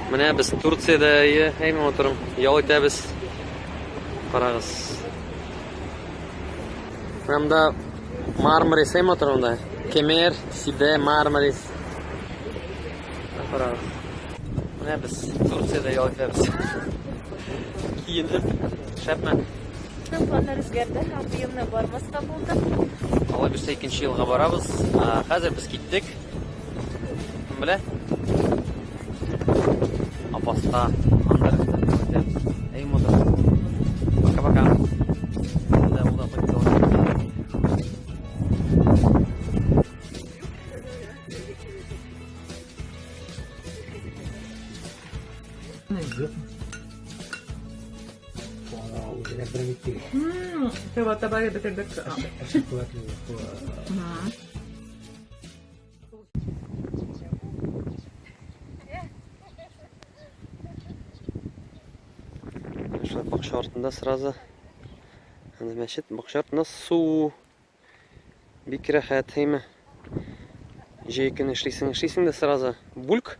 Менә без Турциядә, әйе, әй матурым, ял итәбез. Карагыз. Менә монда Мармарис, әй матурым да. Кемер, Сиде, Мармарис. Карагыз. Менә без Турциядә ял итәбез. Киенеп, шәпме? Планнар үзгәрде һәм быелны бармаска булдык. Алла бирсә, икенче елга барабыз. Хәзер без киттек. Кем белә? Апаста, анда Эй, мотор. Пока-пока. Да, ул да кайтты. Таба таба бетердек. Шулай бакча артында сразу анда мәчет, бакча артында су. Бик рәхәт, әйме? Җәй көне эшлисең, эшлисең дә сразу бульк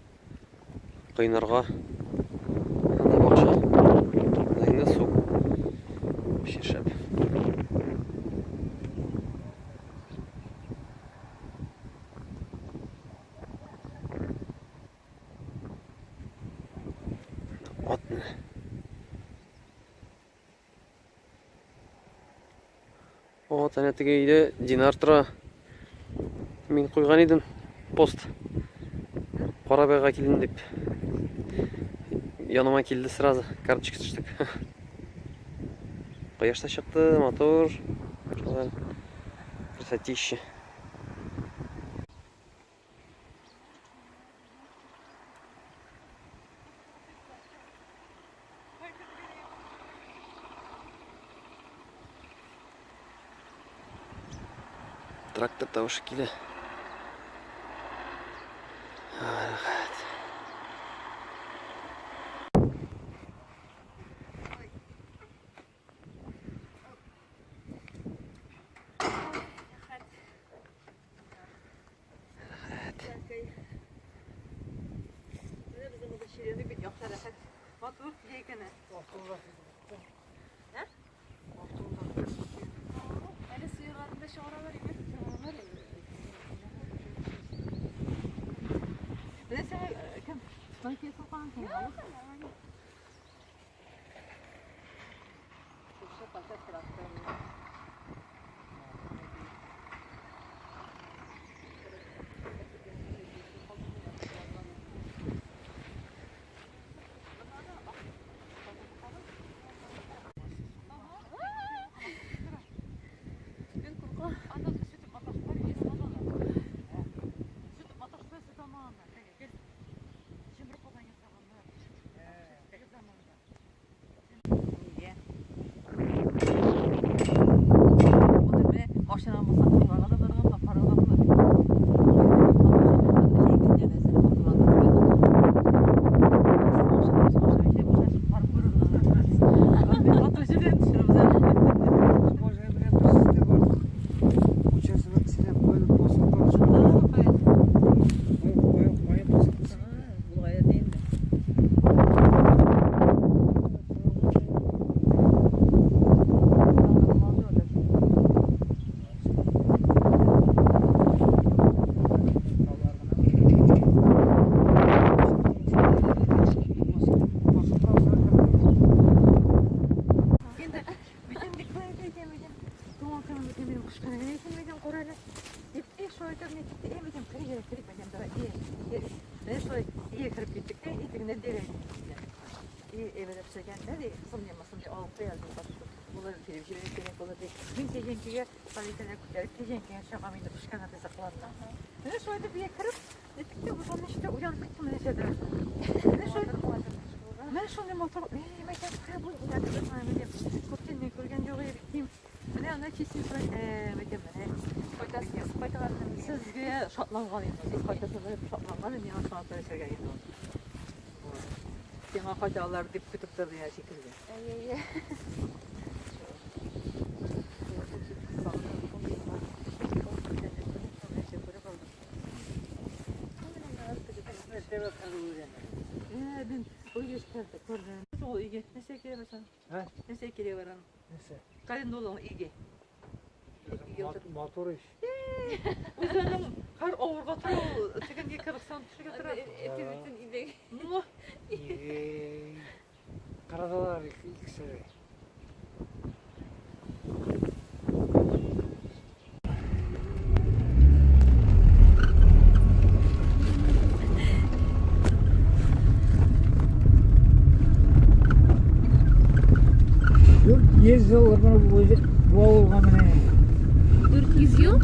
коенырга. Анда бакча. Анда инде су. Вообще шәп. Атны. Вот, әнә теге өйдә Динар тора. Мин куйган идем пост. Карабайга килдем дип. Яныма килде сразу, карточка төштек. Кояш та чыкты, матур. Шулай. Красотища. Трактор тавышы килә. Рәхәт. Сиңа кайталар дип көтеп торды я шикелле. Әйе, әйе. Ә, мин өйгә чыгарды, күрдем. Ул өйгә нәрсә кирәк бар соң? Ә? Нәрсә кирәк бар аның? Нәрсә? Календуланың өйгә. Матур иш. Үзенең һәр авырга тора ул, тегенгә 40 төшергә тора. Эте бөтен өйдә. Ну, Карадылар икесе дә. 400 yıl bunu bu, bu авылга менә. 400 ел?